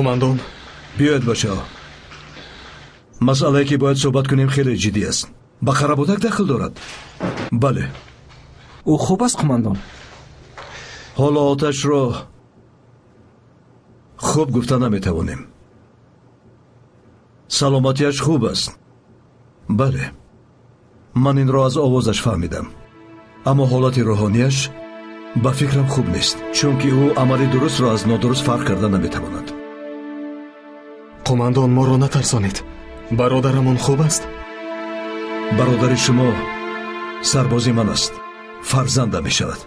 Қумандон, биёед бачаҳо. Масъалае ки бояд суҳбат кунем хеле ҷиддӣ аст. Ба Қарабудак дахл дорад. Бале. Ӯ хуб аст, қумандон? Ҳоло оташро хуб гуфта наметавонем. Саломатиаш хуб аст. Бале, ман инро аз овозаш фаҳмидам. Аммо ҳолати рӯҳонияш ба фикрам хуб нест, чунки ӯ амали дурустро аз нодуруст фарқ карда наметавонад. Қумандон, моро натарсонед. Бародарамон хуб аст? Бародари шумо сарбози ман аст, фарзанда мешавад.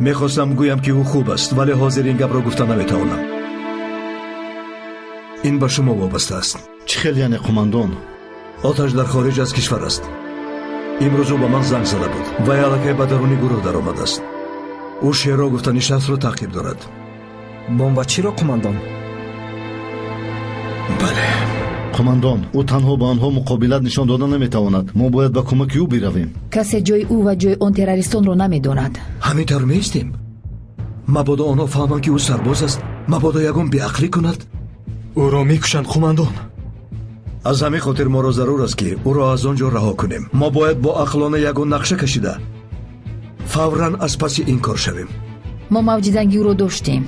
Мехостам гӯям ки ӯ хуб аст, вале ҳозир ин гапро гуфта наметавонам. Ин ба шумо вобаста аст. Чӣ хел яъне, қумандон? Оташ дар хориҷ аз кишвар аст. Имрӯз ӯ ба ман занг зада буд ва аллакай ба даруни гурӯҳ даромадааст. Ӯ Шеро гуфтани шахсро таъқиб дорад. Бомбачиро, қумандон? Бале. Қумандон, ӯ танҳо ба онҳо муқобилат нишон дода наметавонад. Мо бояд ба кӯмаки ӯ биравем. Касе ҷои ӯ ва ҷои он террористонро намедонад. Ҳамин тавр меистем. Мабодо онҳо фаҳманд ки ӯ сарбоз аст, мабодо ягон беақлӣ кунад. Ӯро мекушанд, қумандон. Аз ҳамин хотир моро зарур аст ки ӯро аз он ҷо раҳо кунем. Мо бояд бо ақлона ягон нақша кашида фавран аз паси ин кор шавем. Мо мавҷи занги ӯро доштем.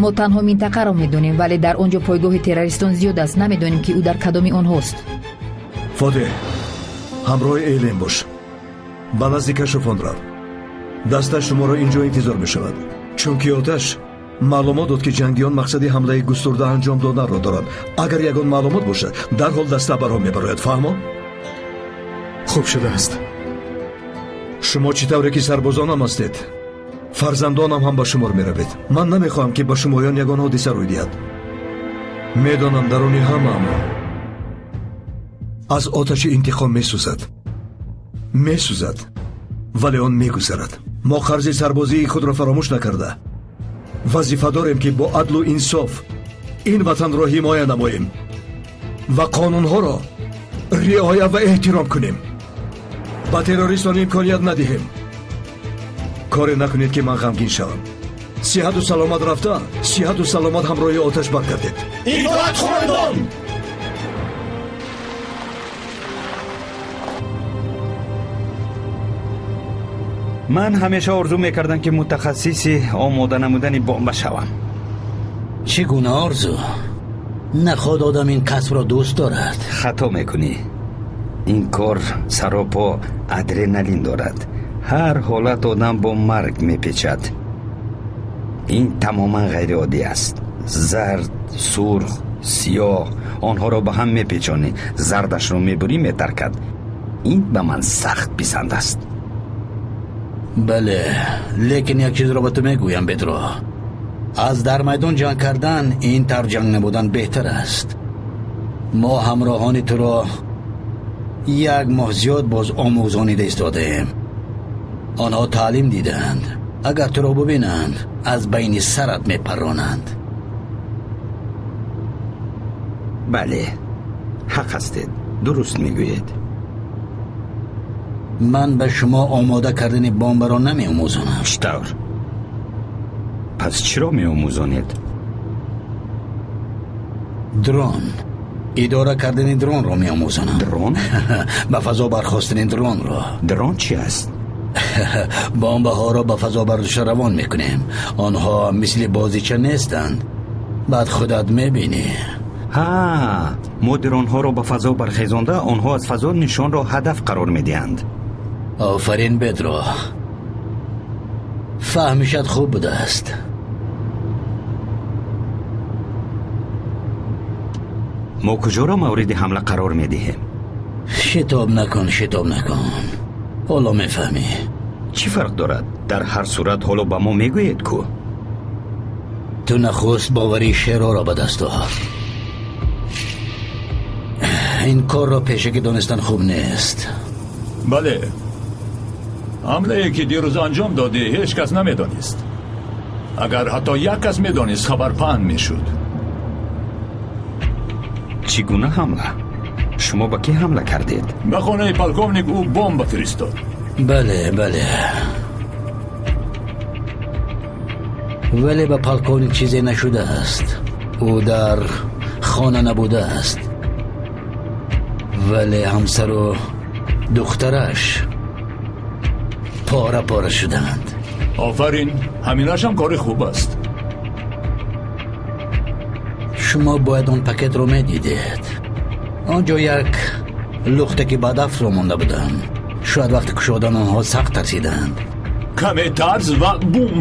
Мо танҳо минтақаро медонем, вале дар он ҷо пойгоҳи террористон зиёд аст. Намедонем ки ӯ дар кадоми онҳост. Фотеҳ, ҳамроҳи Эйлем бош. Ба назди кашофон рав. Дасташ шуморо ин ҷо интизор мешавад, чунки оташ маълумот дод ки ҷангиён мақсади ҳамлаи густурда анҷом доданро доранд. Агар ягон маълумот бошад, дарҳол даста барҳо мебарояд. Фаҳмо? Хуб шудааст. Шумо чӣ тавре ки сарбозонам ҳастед, фарзандонам ҳам ба шумор меравед. Ман намехоҳам ки ба шумоён ягон ҳодиса рӯй диҳад. Медонам даруни ҳамаамон аз оташи интиқом месӯзад, месӯзад, вале он мегузарад. Мо қарзи сарбозии худро фаромӯш накарда вазифа дорем ки бо адлу инсоф ин ватанро ҳимоя намоем ва қонунҳоро риоя ва эҳтиром кунем. Ба террористон имконият надиҳем. Коре накунед ки ман ғамгин шавам. Сиҳату саломат рафта, сиҳату саломат ҳамроҳи оташ баргардед. Итоат, қумандон! Ман ҳамеша орзу мекардам ки мутахассиси омода намудани бомба шавам. Чӣ гуна орзу? Наход одам ин касбро дӯст дорад. Хато мекунӣ. Ин кор саропо адреналин дорад. Ҳар ҳолат одам бо марг мепечад. Ин тамоман ғайриоддӣ аст. Зард, сурх, сиёҳ, онҳоро ба ҳам мепечонӣ, зардашро мебурӣ, метаркад. Ин ба ман сахт писанд аст. Бале, лекин як чизро ба ту мегӯям, Петро. Аз дар майдон ҷанг кардан ин тавр ҷанг набудан беҳтар аст. Мо ҳамроҳони туро як моҳ зиёд боз омӯзонида истодаем. Онҳо таълим диданд. Агар туро бубинанд, аз байни сарат мепаронанд. Бале, ҳақ ҳастед, дуруст мегӯед. Ман ба шумо омода кардани бомбаро намеомӯзонам. Чӣ тавр? Пас чиро меомӯзонед? Дрон. Идора кардани дронро меомӯзонам. Дрон? Ба фазо бархостани дронро. Дрон чи аст? Бомбаҳоро ба фазо бардошта равон мекунем. Онҳо мисли бозича нестанд. Баъд худат мебинӣ. Ҳа, мо дронҳоро ба фазо бархезонда, онҳо аз фазо нишонро ҳадаф қарор медиҳанд. Офарин, Петро. Фаҳмишат хуб будааст. Мо куҷоро мавриди ҳамла қарор медиҳем? Шитоб накун, шитоб накун. Ҳоло мефаҳмӣ. Чӣ фарқ дорад? Дар ҳар сурат ҳоло ба мо мегӯед ку? Ту нахуст боварии Шероро ба даст овар. Ин корро пешакӣ донистан хуб нест. Бале, ҳамлае ки дирӯз анҷом додӣ ҳеҷ кас намедонист. Агар ҳатто як кас медонист, хабар паҳн мешуд. Чӣ гуна ҳамла? Шумо ба кӣ ҳамла кардед? Ба хонаи полковник ӯ бомба фиристод. Бале, бале. Вале ба полковник чизе нашудааст. Ӯ дар хона набудааст, вале ҳамсару духтараш пора пора шуданд. Офарин, ҳаминашам кори хуб аст. Шумо бояд он пакетро медидед. Он ҷо як лухтаки бадафтро монда будам. Шояд вақти кушодан онҳо сахт тарсиданд. Каме тарс ва бум.